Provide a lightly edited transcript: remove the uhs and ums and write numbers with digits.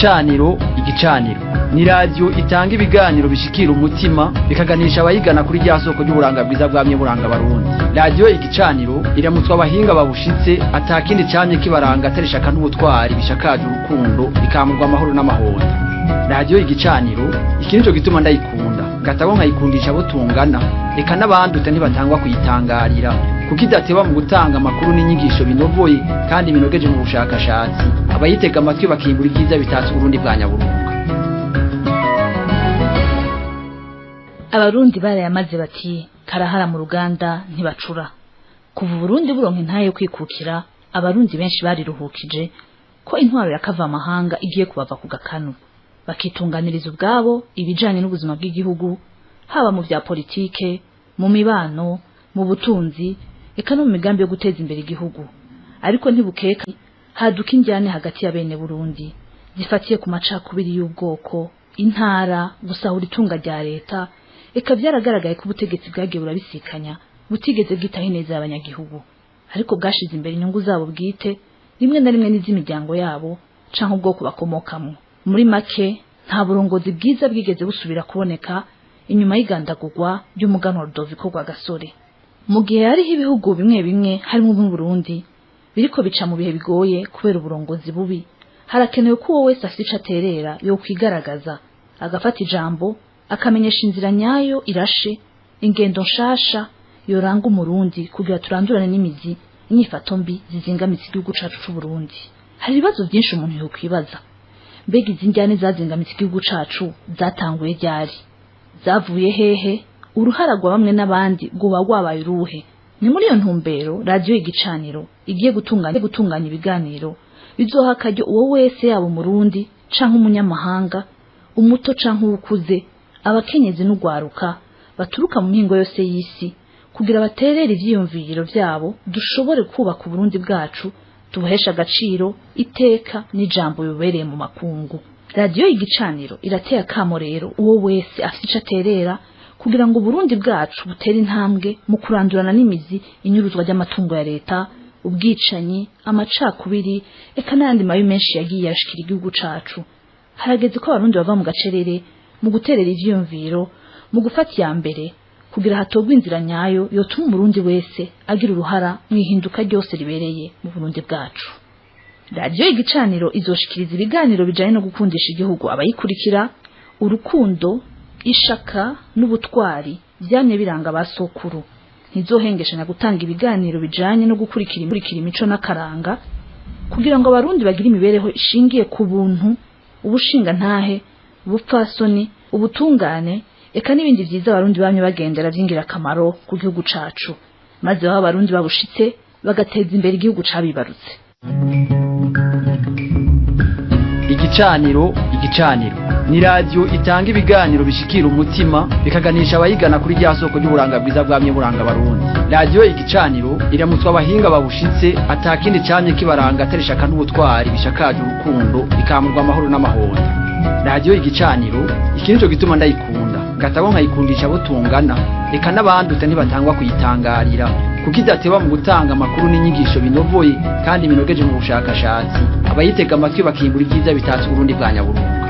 Igicaniro, igicaniro ni radiyo itanga ibiganiro bishikira umutima, bikaganisha abayigana kuri rya soko ry'uburanga bwiza bwamye buranga Barundi. Radiyo Igicaniro iramutswa abahinga babushitse, atakindi camye kibaranga atari ishaka n'ubutwari bishakaje urukundo, bikamurwa amahoro n'amahonda. Radiyo Igicaniro, iki nico gituma ndayikunda, gatabo nkayikundisha abo tungana, reka n'abanduta ntibatangwa kuyitangarira, kuko idateba mu gutanga amakuru n'inyigisho binovoye kandi binogeje mu bushakashatsi. Abayitega amatwi bakimbura ibyiza bitatse Uburundi bwa Nyaburunga. Abarundi barayamaze bati: "Karahara mu ruganda ntibacura." Kuva Uburundi buronka intahe yo kwikukira, abarundi benshi bariruhukije ko intwaro ya kavamahanga igiye kubava ku gakanu, bakitunganiriza ubwabo ibijanye n'ubuzima bw'igihugu, haba mu vya politike, mu mibano, mu butunzi, eka no mu migambi yo guteza imbere igihugu. Ariko ntibukeka haduka injyane hagati ya bene Burundi zifatiye ku macakubiri y'ubwoko, intara, gusahura itunga rya leta. Eka vyaragaragaye ko ubutegetsi bwagiye burabisikanya butigeze bwitaho ineza y'abanyagihugu, ariko bwashize imbere inyungu zabo bwite, rimwe na rimwe n'iz'imiryango yabo canke ubwoko bakomokamwo. Muri make, nta burongozi bwiza bwigeze busubira kuboneka inyuma y'igandagurwa ry'umuganwa Rudoviko Rwagasore. Mu gihe hariho ibihugu bimwe bimwe, harimwo n'Uburundi, biriko bica mu bihe bigoye kubera uburongozi bubi, harakenewe ko uwo wese afite ico aterera yokwigaragaza, agafata ijambo, akamenyesha inzira nyayo irashe, ingendo nshasha yoranga Umurundi, kugira turandurane n'imizi inyifato mbi zizingamitse igihugu cacu c'Uburundi. Hari ibibazo byinshi umuntu yokwibaza: mbega izi njyane zazingamitse igihugu cacu zatanguye ryari? Zavuye hehe? Uruhara rwa bamwe n'abandi rwoba rwabaye uruhe? Ni muri iyo ntumbero Radiyo Igicaniro igiye gutunganya ibiganiro bizoha akaryo uwo wese, yaba Umurundi canke umunyamahanga, umuto canke uwukuze, abakenyezi n'ugwaruka baturuka mu mihingo yose y'isi, kugira baterere ivyiyumviro vyabo, dushobore kubaka Uburundi bwacu, tubuheshe agaciro, iteka n'ijambo bibereye mu makungu. Radiyo Igicaniro irateye akamo rero uwo wese afite ico aterera kugira ngo Uburundi bwacu butere intambwe mu kurandurana n'imizi inyuruzwa ry'amatungo ya leta, ubwicanyi, amacakubiri, eka n'ayandi mabi menshi yagiye arashikira igihugu cacu. Harageze ko Abarundi bava mu gacerere mu guterera ivyiyumviro, mu gufata iya mbere, kugira hatorwe inzira nyayo yotuma Umurundi wese agira uruhara mu ihinduka ryose ribereye mu Burundi bwacu. Radiyo Igicaniro izoshikiriza ibiganiro bijanye no gukundisha igihugu abayikurikira, urukundo, ishaka n'ubutwari vyamye biranga ba sokuru. Ntizohengeshanya gutanga ibiganiro bijanye no gukurikira imico n'akaranga, kugira ngo Abarundi bagire imibereho ishingiye ku buntu, ubushingantahe, ubupfasoni, ubutungane, eka n'ibindi vyiza Abarundi bamye bagendera vy'ingirakamaro ku gihugu cacu, maze baba Abarundi babushitse, bagateza imbere igihugu cabibarutse. Igicaniro, igicaniro ni radiyo itanga ibiganiro bishikira umutima, bikaganisha abayigana kuri rya soko ry'uburanga bwiza bwamye buranga Barundi. Radiyo Igicaniro iramutswa abahinga babushitse, atakindi camye kibaranga atari ishaka n'ubutwari bishakaje urukundo, bikamurwa amahoro n'amahonda. Radiyo Igicaniro, iki nico gituma ndayikunda, gatabo nkayikundisha abo tungana, reka n'abanduta ntibatangwa kuyitangarira, kuko idateba mu gutanga amakuru n'inyigisho binovoye kandi binogeje mu bushakashatsi. Abayitega amatwi bakimbura ibyiza bitatse Uburundi bwa Nyaburunga.